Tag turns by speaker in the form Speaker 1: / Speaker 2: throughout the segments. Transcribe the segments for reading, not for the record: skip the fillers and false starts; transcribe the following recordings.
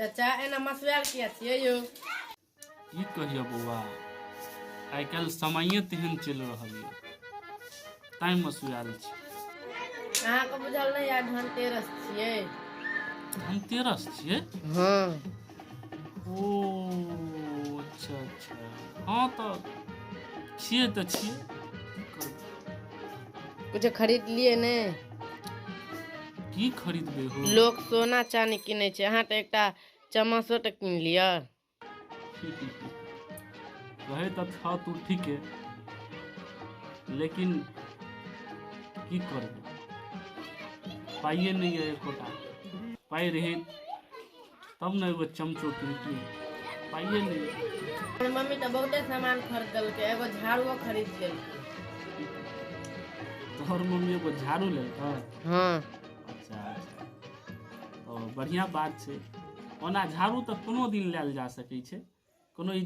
Speaker 1: चाचा एना मसुआयल किया छियै यौ?
Speaker 2: की कहियो बौआ, आइ काल्हि समये तेहन चलि रहल यऽ, तैं मसुआयल छी।
Speaker 1: अहाँके बुझल नहि यऽ धनतेरस छियै?
Speaker 2: धनतेरस छियै?
Speaker 1: हँ।
Speaker 2: ओ अच्छा अच्छा, हँ तऽ छियै तऽ छियै, की करबै?
Speaker 1: कुछ खरीदलियै नहि?
Speaker 2: की खरीदबै हो?
Speaker 1: लोक सोना चानी किनै छै, अहाँ तऽ एकटा चम्मचो तऽ कीन लिअ।
Speaker 2: कहै तऽ छह तू ठीके, लेकिन की करबै, पाइए नहि यऽ एकोटा। पाइ रहैत तब ने एगो चमचो किनतियै, पाइए नहि यऽ।
Speaker 1: हमर मम्मी तऽ बहुते सामान खरीदलकै, एगो झाड़ुओ खरीद लेलकै।
Speaker 2: तोहर मम्मी एगो झाड़ू लेलकै?
Speaker 1: हँ।
Speaker 2: अच्छा अच्छा, तऽ बढ़िआँ बात छै। ओना झाड़ू तऽ कोनो दिन लायल जा सकै छै, कोनो ई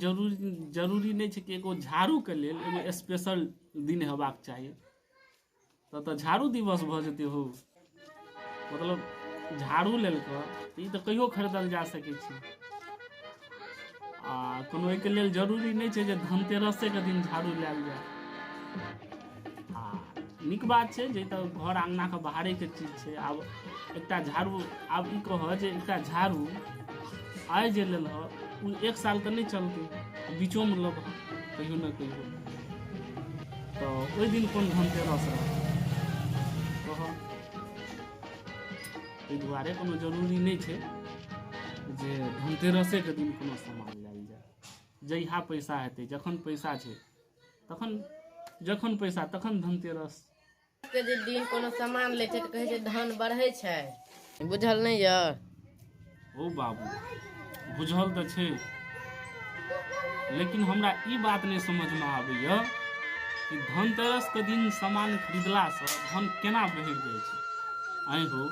Speaker 2: जरूरी नहि छै कि एगो झाड़ूके लेल एगो स्पेशल दिन हेबाक चाही। तऽ झाड़ू दिवस भऽ जेतै हो। मतलब झाड़ू लेलकै तऽ ई तऽ कहियो खरीदल जा सकै छै, आ कोनो एहिके लेल जरूरी नहि छै जे धनतेरसेके दिन झाड़ू लायल जाय। आ नीक बात छै जे तऽ घर अङ्गनाके बाहरेके चीज छै। आब एकटा झाड़ू, आब ई कहऽ जे एकटा झाड़ू आइ जे लेलह ओ एक साल तऽ नहि चलतै, बीचोमे लेबह कहियो ने कहियो, तऽ ओहि दिन कोन धनतेरस रहत कहऽ? ताहि दुआरे कोनो जरूरी नहि छै जे धनतेरसेके दिन कोनो सामान लायल जाय। जहिया पैसा हेतै, जखन पैसा छै तखन, जखन पैसा तखन धनतेरस
Speaker 1: के जे दिन कोनो सामान लै छै तऽ कहै छै धन बढ़ै छै, बुझल नहि यऽ?
Speaker 2: ओ बाबू, बुझल तऽ छै, लेकिन हमरा ई बात नहि समझमे आबैए कि धनतेरसके दिन सामान खरीदलासँ धन केना बढ़ि जाइ छै। आँय हो,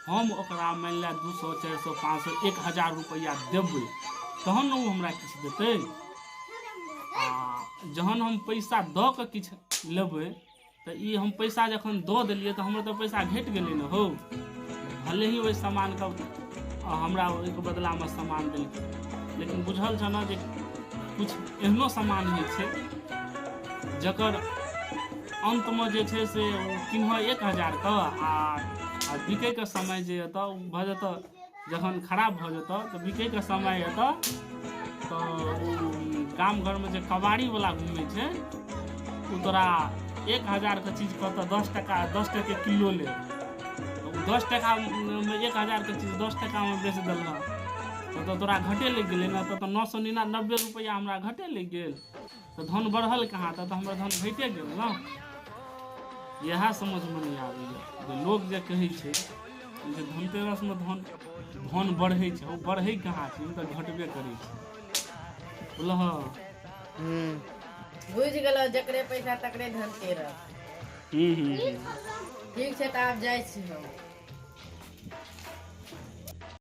Speaker 2: हम ओकरा मानि लए 200 400 500 1000 रुपैआ देबै तहन ने ओ हमरा किछु देतै। आ जहन हम पैसा दऽ कऽ किछु लेबै तऽ ई हम पैसा जखन दऽ देलियै तऽ हमर तऽ पैसा घटि गेलै ने हौ। भले ही ओहि सामानके हमरा ओहिके बदलामे सामान देलकै, लेकिन बुझल छह ने जे किछु एहनो सामान होइ छै जकर अन्तमे जे छै से ओ किनहऽ 1000के आ बिकैके समय जे एतऽ ओ भऽ जेतऽ, जखन खराब भऽ जेतऽ तऽ बिकैके समय एतऽ तऽ ओ गाम घरमे जे कबाड़ीवला घुमै छै ओ तोरा 1000के चीज कहतऽ 10 टका, 10 टके किलो ले। तऽ ओ 10 टकामे 1000के चीज 10 टकामे बेच देलक तऽ तोरा घटे लागि गेलै ने। तऽ 999 रुपैआ हमरा घटे लागि गेल, तऽ धन बढ़ल कहाँ? तऽ हमर धन घटे गेल ने। इएह समझमे नहि आबैए जे लोक जे कहै छै जे धनतेरसमे धन धन बढ़ै छै, ओ बढ़ै कहाँ छै? ओ तऽ घटबे करै छै। बुझलह?
Speaker 1: बुझि गेलहुँ, जकरे पैसा तकरे धनतेरस।
Speaker 2: हूँ हूँ।
Speaker 1: ठीक छै, तऽ आब जाइ छी हम।